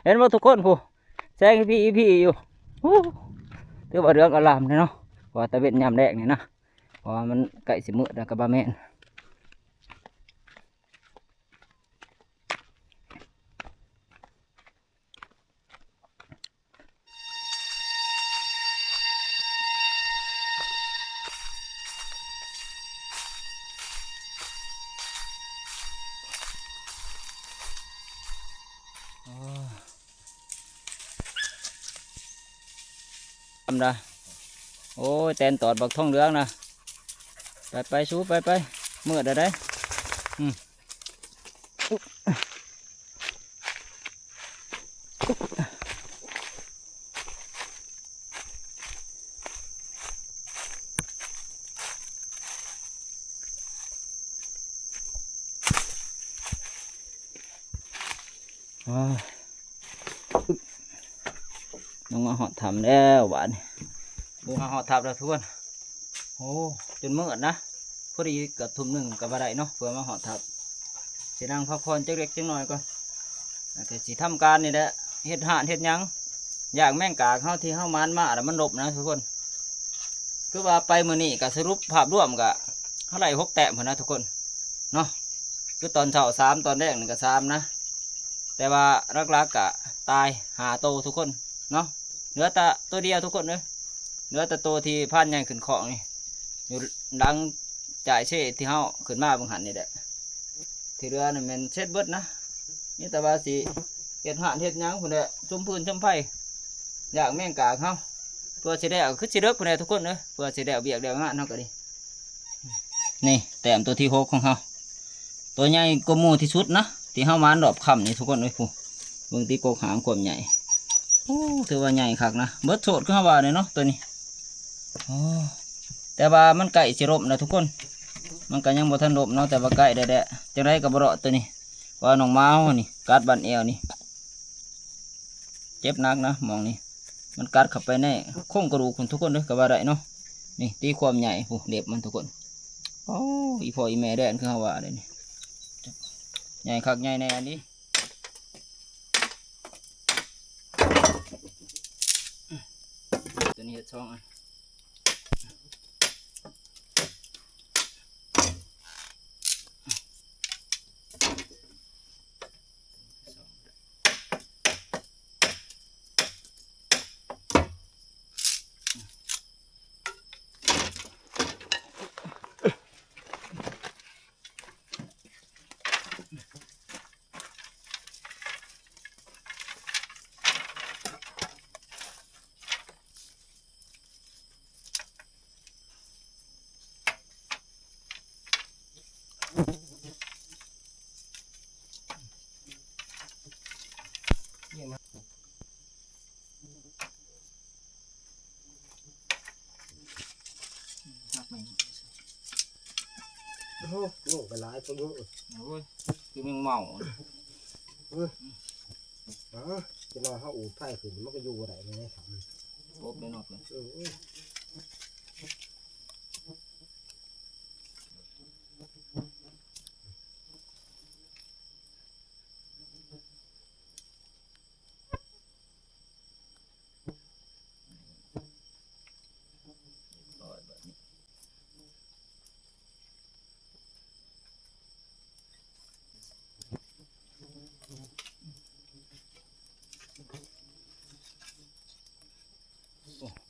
ເຫັນບໍ່ທຸກຄົນ ພູ ແສງອີພີອີພີຢູ່. ໂອ້ ຖືວ່າເຫຼືອງອາລາມເດ້ເນາະ ເພາະວ່າຕາເວັນຍາມແລງນີ້ນະ ເພາະວ່າມັນໃກ້ຊິມືດແລ້ວກໍບໍ່ແມ່ນ. ທຳດາ ໂອ້ຍ ແຕນຕອດບັກທອງເຫຼືອງນະ. ໄປໆ ສູ ໄປໆ ມືດແລ້ວໃດ໋. ອືມ ລົງມາຮອດຖ້ຳແລ້ວບາດນີ້ ລົງມາຮອດຖ້ຳແລ້ວທຸກຄົນ. ໂອ້ ຈົນມືດນະ ພໍດີເກືອບທຸ່ມໜຶ່ງກໍບໍ່ໄດ້ເນາະ ເພື່ອມາຮອດຖ້ຳ ຊິນັ່ງພັກຜ່ອນຈັກເລັກຈັກນ້ອຍກ່ອນ ແລ້ວກໍຊິທຳການນີ້ແຫຼະ ເຮັດຮ້ານເຮັດຫຍັງ ຢ່າງແມງກາກເຮົາທີ່ເຮົາໝານມາແລ້ວມັນລົບນະທຸກຄົນ. ຄືວ່າໄປມື້ນີ້ກໍສະຫຼຸບພາບລວມກໍເຮົາໄດ້ຫົກແຕ້ມພຸ້ນນະທຸກຄົນເນາະ ຄືຕອນເຊົ້າສາມ ຕອນແລງນີ້ກໍສາມນະ ແຕ່ວ່າຫຼັກໆກໍຕາຍຫ້າໂຕທຸກຄົນເນາະ ເຫຼືອແຕ່ໂຕດຽວທຸກຄົນເອີຍ ເຫຼືອແຕ່ໂຕທີ່ພານໃຫຍ່ຂຶ້ນຄອກນີ້ ຢູ່ຫຼັງຈາຍເຊທີ່ເຮົາຂຶ້ນມາເບິ່ງຫັ້ນນີ້ແຫຼະ ທີ່ເຫຼືອນັ້ນແມ່ນເສັດເບິດນະ ມີແຕ່ວ່າຊິເຮັດຮ້ານເຮັດຫຍັງພຸ້ນແຫຼະ ສຸມຟືນສຸມໄຟ ຢ່າງແມງກາກເຮົາ ເພື່ອຊິໄດ້ເອົາ ຄືຊິເລິກພຸ້ນແຫຼະທຸກຄົນເອີຍ ເພື່ອຊິໄດ້ເອົາວຽກໄດ້ເອົາງານເຮົາກໍດີ. ນີ້ແຕ້ມໂຕທີຫົກຂອງເຮົາ ໂຕໃຫຍ່ກວ່າໝູ່ທີ່ສຸດນະ ທີ່ເຮົາມາຮອບຄ່ຳນີ້ທຸກຄົນເອີຍ ຜູ້ ເບິ່ງຕິ ກົກຫາງຄວາມໃຫຍ່ ໂອ້ ຖືວ່າໃຫຍ່ຄັກນະ ເບິດໂສດຄືເຮົາວ່າເລີຍເນາະໂຕນີ້. ໂອ້ ແຕ່ວ່າມັນໃກ້ຊິລົ້ມແລ້ວທຸກຄົນ ມັນກໍຍັງບໍ່ທັນລົ້ມເນາະ ແຕ່ວ່າໃກ້ໄດ້ແລ້ວ ຈັ່ງໃດກໍບໍ່ລອດໂຕນີ້ ເພາະວ່ານ້ອງໝາເຮົານີ້ກັດບັ້ນແອວນີ້ ເຈັບໜັກນະ ໝ່ອງນີ້ ມັນກັດເຂົ້າໄປໃນໂຄງກະດູກພຸ້ນທຸກຄົນເດີ ກໍວ່າໄດ້ເນາະ. ນີ້ຕິຄວາມໃຫຍ່ພຸ້ນ ເລັບມັນທຸກຄົນ ໂອ້ ອີພໍ່ອີແມ່ແດນຄືເຮົາວ່າເດ້ນີ້ ໃຫຍ່ຄັກໃຫຍ່ແນ່ອັນນີ້ ຕົວນີ້ເຮັດສອງອັນ. ໂອ້ໂຫ ໂອ້ ໄປຫຼາຍຄົນເດີ ໂອ້ຍ ຄືແມງເມົາ ເອີ ອ່າ ຈະໜ້ອຍເຮົາອູດໄຟຂຶ້ນ ມັນກໍຢູ່ບໍ່ໄດ້ໃນຖ້ຳ ປົບເລີຍເນາະ ເອີ.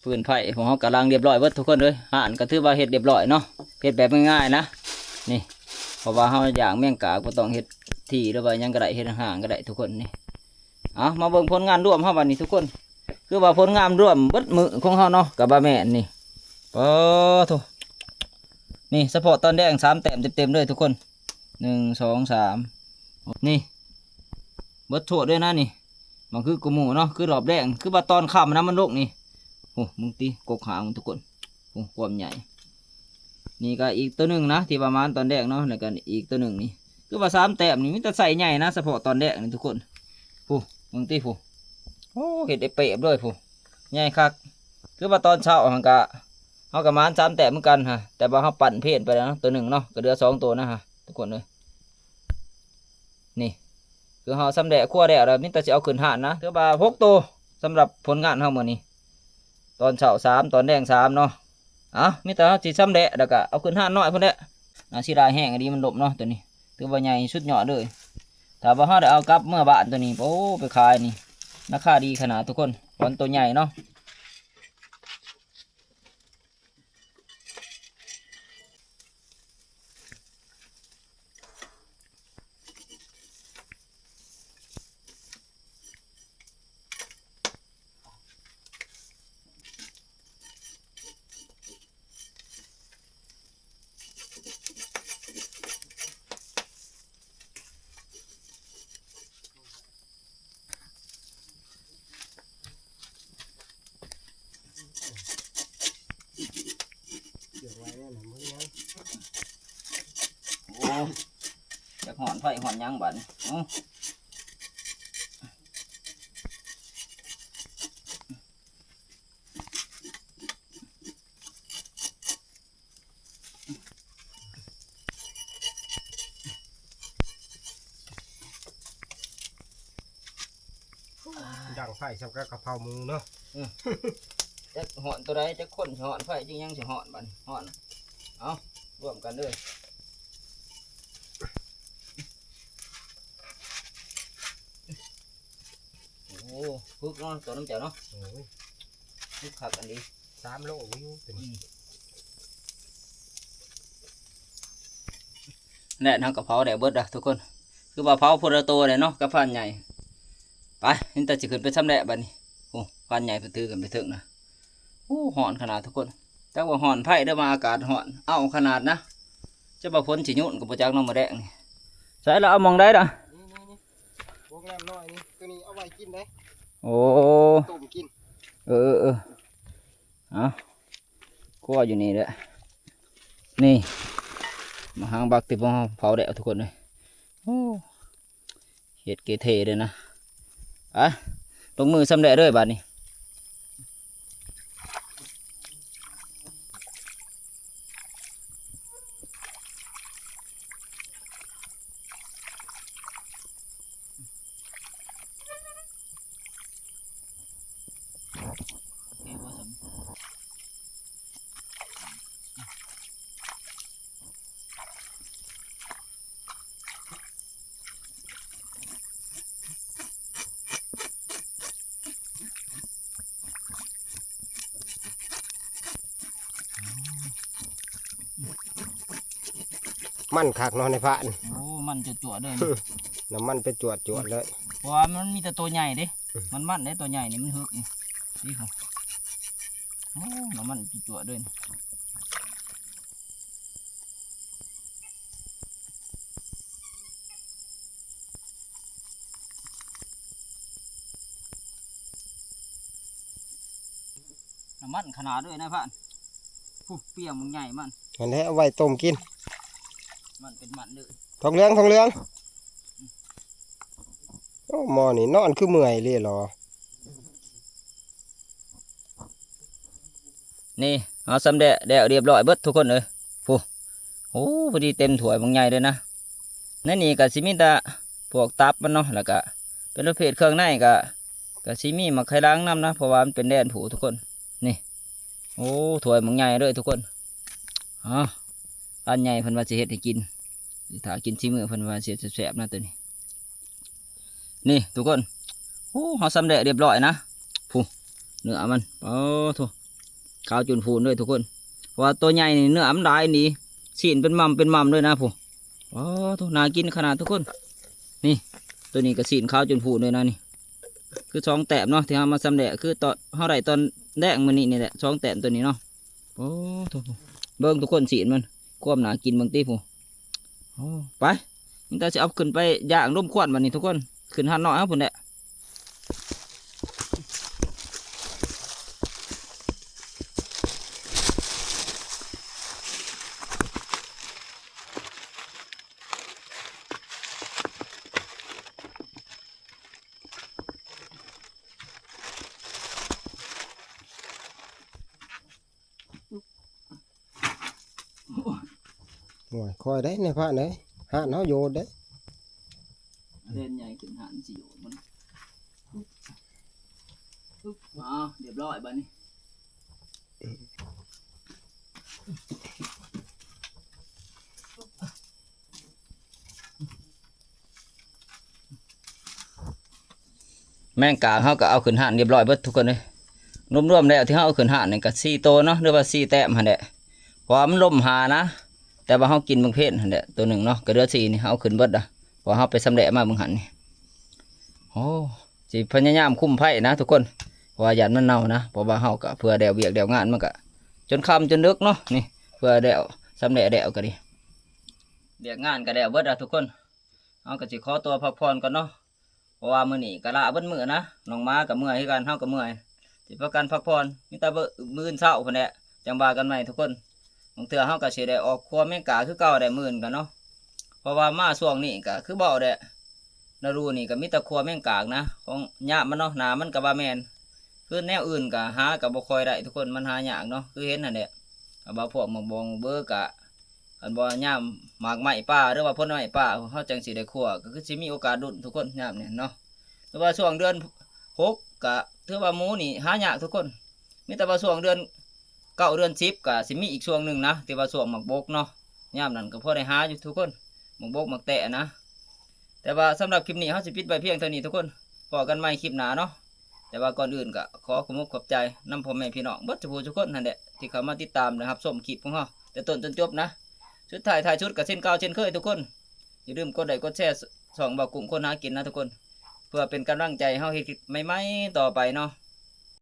ຟືນໄຟຂອງເຮົາກຳລັງຮຽບຮ້ອຍເບິດທຸກຄົນເອີຍ ຮ້ານກໍຖືວ່າເຮັດຮຽບຮ້ອຍເນາະ ເຮັດແບບງ່າຍໆນະ ນີ້ ເພາະວ່າເຮົາຢ່າງແມງກາກ ບໍ່ຕ້ອງເຮັດທີ່ ຫຼືວ່າຫຍັງກໍໄດ້ ເຮັດຫ້າງໆກໍໄດ້ທຸກຄົນນີ້. ເອົາ ມາເບິ່ງຜົນງານລວມເຮົາບັດນີ້ທຸກຄົນ ຄືວ່າຜົນງານລວມເບິດມື້ຂອງເຮົາເນາະ ກໍບໍ່ແມ່ນນີ້ ປາໂທ້ ນີ້ສະເພາະຕອນແລງສາມແຕ້ມເຕັມໆເລີຍທຸກຄົນ ໜຶ່ງ ສອງ ສາມ ນີ້ ເບິດໂທດເລີຍນະນີ້ ມັນຄືກະໝູ່ເນາະ ຄືຮອບແລງ ຄືວ່າຕອນຄ່ຳນະມັນລົງນີ້ ໂອ້ ມຶງຕິ ກົກຫາງມັນທຸກຄົນ ໂອ້ ຄວາມໃຫຍ່ ນີ້ກໍອີກໂຕໜຶ່ງນະ ທີ່ວ່າມາຕອນແລງເນາະ ແລ້ວກໍອີກໂຕໜຶ່ງນີ້ ຄືວ່າສາມແຕ້ມນີ້ມີແຕ່ໄຊໃຫຍ່ນະ ສະເພາະຕອນແລງນີ້ທຸກຄົນ ຜູ້ ມຶງຕິຜູ້ ໂອ້ ເຮັດໄດ້ເປບເລີຍຜູ້ ໃຫຍ່ຄັກ ຄືວ່າຕອນເຊົ້າຫັ້ນກະ ເຮົາກໍມາສາມແຕ້ມຄືກັນຫັ້ນ ແຕ່ວ່າເຮົາປັ່ນເພນໄປແລ້ວເນາະ ໂຕໜຶ່ງເນາະ ກໍເຫຼືອສອງໂຕນະຫັ້ນ ທຸກຄົນເອີຍ. ນີ້ ຄືເຮົາຊຳແຫຼະຄົວແລ້ວ ແລ້ວມີແຕ່ຊິເອົາຂຶ້ນຮ້ານນະ ຖືວ່າຫົກໂຕ ສຳລັບຜົນງານເຮົາມື້ນີ້ ຕອນເຊົ້າສາມ ຕອນແລງສາມເນາະ. ເອົ້າ ມີແຕ່ເຮົາຊິຊຳແຫຼະ ແລ້ວກໍເອົາຂຶ້ນຮ້ານນ້ອຍພຸ້ນແຫຼະ. ອາ ເສຍດາຍແຮງອີ່ຫຼີ ມັນລົ້ມເນາະໂຕນີ້ ຖືວ່າໃຫຍ່ສຸດຍອດເລີຍ. ຖ້າວ່າເຮົາໄດ້ເອົາກັບເມືອບ້ານໂຕນີ້ ໂອ້ ໄປຂາຍນີ້ ລາຄາດີຂະໜາດທຸກຄົນ ເພາະມັນໂຕໃຫຍ່ເນາະ. ໂ ຮ້ອນໄຟຮ້ອນຫຍັງບາດນີ້ ເອົ້າ. ດັງໄຟສ່ຳກັບກະເພົາໝູເນາະ ເອີ ຈັກຮ້ອນຕົວໃດ ຈັກຄົນຊິຮ້ອນໄຟ ຈັ່ງຫຍັງຊິຮ້ອນບາດນີ້ ຮ້ອນ ເອົາ ລວມກັນເລີຍ. ໂອ້ ຝຶກເນາະ ຕົວນ້ຳເຈົ້າເນາະ ໂອ້ຍ ຝຶກຄັກອັນດີ ສາມໂລຢູ່ຕົວນີ້ ອືມ ແດດເຮົາກໍເຜົາແລ້ວເບິດລະທຸກຄົນ ຄືວ່າເຜົາຄົນລະໂຕແຫຼະເນາະ ກັບຟານໃຫຍ່ ໄປ ມີແຕ່ຊິຂຶ້ນໄປຊຳແຫຼະບາດນີ້ ໂອ້ ຟານໃຫຍ່ເພິ່ນຖືຂຶ້ນໄປເທິງນະ ໂອ້ ຮ້ອນຂະໜາດທຸກຄົນ ຈັກວ່າຮ້ອນໄຟ ຫຼືວ່າອາກາດຮ້ອນ ເອົ້າຂະໜາດນະ ຈະວ່າຝົນຊິຫຍຸນກໍບໍ່ຈັກເນາະ ມື້ແລງນີ້ ໃສລະ ເອົາໝ່ອງໃດລະ? ນີ້ໆໆ ພວກນ້ຳນ້ອຍນີ້ ຕົວນີ້ເອົາໄວ້ກິນເດ້ ໂອ້ ຕົ້ມກິນ ເອີໆໆ ເອົາ ຄົວຢູ່ນີ້ແຫຼະ ນີ້ ໝາກຫາງບັກທີ່ພວກເຮົາເຜົາແລ້ວທຸກຄົນເອີຍ ໂອ້ ເຮັດເກເທເດ້ນະ ໄປ ລົງມືຊຳແຫຼະເດີບາດນີ້. ມັນຄັກເນາະ ນາຍພານ ໂອ້ ມັນຈວດໆເລີຍ ນ້ຳມັນໄປຈວດໆເລີຍ ເພາະວ່າມັນມີແຕ່ໂຕໃຫຍ່ເດ້ ມັນໆເດ້ ໂຕໃຫຍ່ນີ້ມັນຫຶກນີ້ ນີ້ ໂອ້ ນ້ຳມັນຈວດໆເລີຍ ນ້ຳມັນຂະໜາດເລີຍນາຍພານ ຜູ້ ເປຍໝາກໃຫຍ່ມັນ ຫັ້ນແຫຼະ ເອົາໄວ້ຕົ້ມກິນ ມັນເປັນມັນເລີຍ ທອງເຫຼືອງ ທອງເຫຼືອງ ໂອ້ ໝໍນີ້ນອນຄືເມື່ອຍເລີຍຫຼໍ. ນີ້ ເຮົາຊຳແຫຼະແລ້ວຮຽບຮ້ອຍເບິດທຸກຄົນເອີຍ ຜູ້ ໂອ້ ພໍດີເຕັມຖ້ວຍບັກໃຫຍ່ເລີຍນະ ໃນນີ້ກະຊິມີແຕ່ພວກຕັບມັນເນາະ ແລ້ວກະເປັນປະເພດເຄື່ອງໃນກະ ກະຊິມີໝາກໄຂ່ຫຼັງນຳນະ ເພາະວ່າມັນເປັນແດນຜູ້ທຸກຄົນ ນີ້ ໂອ້ ຖ້ວຍບັກໃຫຍ່ເລີຍທຸກຄົນ ເອົາ ອັນໃຫຍ່ເພິ່ນວ່າຊິເຮັດໃຫ້ກິນ ຖ້າກິນສີມືເພິ່ນວ່າຊິແຊບໆນະໂຕນີ້. ນີ້ທຸກຄົນ ໂອ້ ເຮົາຊຳແຫຼະຮຽບຮ້ອຍນະ ຜູ້ ເນື້ອມັນ ໂອ້ໂທ້ ຂາວຈູນພູນເລີຍທຸກຄົນ ເພາະວ່າໂຕໃຫຍ່ນີ້ເນື້ອມັນຫຼາຍອີ່ຫຼີ ຊີ້ນເປັນໝ່ຳເປັນໝ່ຳເລີຍນະຜູ້ ໂອ້ໂທ້ ໜ້າກິນຂະໜາດທຸກຄົນ ນີ້ ໂຕນີ້ກໍຊີ້ນຂາວຈູນພູນເລີຍນະນີ້ ຄືສອງແຕ້ມເນາະ ທີ່ເຮົາມາຊຳແຫຼະ ຄືຕອນເຮົາໄດ້ຕອນແລງມື້ນີ້ນີ້ແຫຼະ ສອງແຕ້ມໂຕນີ້ເນາະ ໂອ້ໂທ້ ເບິ່ງທຸກຄົນຊີ້ນມັນ ຄວາມໜ້າກິນເບິ່ງຕິຜູ້ ໂອ້ ໄປ ມີແຕ່ຊິເອົາຂຶ້ນໄປຍ່າງລົມຄວັນບັດນີ້ທຸກຄົນ ຂຶ້ນຮ້ານນ້ອຍເຮົາພຸ້ນແຫຼະ. ໂອ້ຍ ຄ່ອຍໄດ໋ນາຍພານເອີຍ ຮ້ານເຮົາໂຍດເດ້ ເລ່ນໃຫຍ່ຂຶ້ນ ຮ້ານຊິໂຍດມັນ ອືບ ອືບ ອ້າວ ຮຽບຮ້ອຍບາດນີ້. ແມງກາງເຮົາກໍເອົາຂຶ້ນຮ້ານຮຽບຮ້ອຍເບິດທຸກຄົນເອີຍ ລວມໆແລ້ວທີ່ເຮົາເອົາຂຶ້ນຮ້ານນີ້ກໍສີ່ໂຕເນາະ ຫຼືວ່າສີ່ແຕ້ມຫັ້ນແຫຼະ ເພາະວ່າມັນລົມຫານະ ແຕ່ວ່າເຮົາກິນບັກເພັນຫັ້ນແຫຼະ ໂຕໜຶ່ງເນາະ ກໍເຫຼືອສີ່ນີ້ ເຮົາເອົາຂຶ້ນເບິດລະ ເພາະວ່າເຮົາໄປຊຳແຫຼະມາເບິ່ງຫັ້ນນີ້ ໂອ້ ຊິພະຍາຍາມຄຸມໄຟນະທຸກຄົນ ເພາະວ່າຢ້ານມັນເນົ່ານະ ເພາະວ່າເຮົາກໍເພື່ອແລ້ວວຽກແລ້ວງານ ມັນກໍຈົນຄ່ຳຈົນເດິກເນາະ ນີ້ ເພື່ອແລ້ວ ຊຳແຫຼະແລ້ວກໍດີ ວຽກງານກໍແລ້ວເບິດລະທຸກຄົນ ເຮົາກໍຊິຂໍຕົວພັກຜ່ອນກ່ອນເນາະ ເພາະວ່າມື້ນີ້ກໍລ້າເບິດມື້ນະ ນ້ອງໝາກໍເມື່ອຍຄືກັນ ເຮົາກໍເມື່ອຍ ຊິພາກັນພັກຜ່ອນ ມີແຕ່ມື້ອື່ນເຊົ້າພຸ້ນແຫຼະ ຈັ່ງວ່າກັນໃໝ່ທຸກຄົນ ບາງເທື່ອເຮົາກໍຊິໄດ້ອອກຄົວແມງກາຄືເກົ່າແຫຼະ ມື້ອື່ນກໍເນາະ ເພາະວ່າມາຊ່ວງນີ້ກໍຄືເວົ້າແຫຼະ ລະດູນີ້ກໍມີແຕ່ຂົ້ວແມງກາກນະ ຂອງຍາມມັນເນາະ ໜ້າມັນກໍວ່າແມ່ນ ຄືແນວອື່ນກໍຫາກໍບໍ່ຄ່ອຍໄດ້ທຸກຄົນ ມັນຫາຍາກເນາະ ຄືເຫັນຫັ້ນແຫຼະ ກໍວ່າພວກໝາກບອງເບີກະ ຄັນບໍ່ຍາມໝາກໄມ້ປ່າ ຫຼືວ່າຜົນໄມ້ປ່າ ເຮົາຈັ່ງຊິໄດ້ຂົ້ວ ກໍຄືຊິມີໂອກາດລຸ້ນທຸກຄົນຍາມນີ້ເນາະ ແຕ່ວ່າຊ່ວງເດືອນຫົກ ກໍຖືວ່າໝູນີ້ຫາຍາກທຸກຄົນ ມີແຕ່ວ່າຊ່ວງເດືອນເກົ້າ ເດືອນສິບ ກໍຊິມີອີກຊ່ວງໜຶ່ງນະ ທີ່ວ່າຊ່ວງໝາກບົກເນາະ ຍາມນັ້ນກໍພໍໄດ້ຫາຢູ່ທຸກຄົນ ໝາກບົກໝາກແຕະນະ ແຕ່ວ່າສຳລັບຄລິບນີ້ເຮົາຊິປິດໄວ້ພຽງເທົ່ານີ້ທຸກຄົນ ພໍ້ກັນໃໝ່ຄລິບໜ້າເນາະ ແຕ່ວ່າກ່ອນອື່ນກໍຂໍຂອບອົກຂອບໃຈນຳພໍ່ແມ່ພີ່ນ້ອງເບິດທຸກຜູ້ທຸກຄົນຫັ້ນແຫຼະ ທີ່ເຂົ້າມາຕິດຕາມ ແລະ ຮັບຊົມຄລິບຂອງເຮົາແຕ່ຕົ້ນຈົນຈົບນະ ສຸດທ້າຍທ້າຍສຸດກໍເຊັ່ນເກົ່າເຊັ່ນເຄີຍທຸກຄົນ ຢ່າລືມກົດໄລ້ກົດແຊຊ່ອງບ່າວກຸ້ງຄົນຫາກິນນະທຸກຄົນ ເພື່ອເປັນກຳລັງໃຈໃຫ້ເຮົາເຮັດຄລິບໃໝ່ໆຕໍ່ໄປເນາະ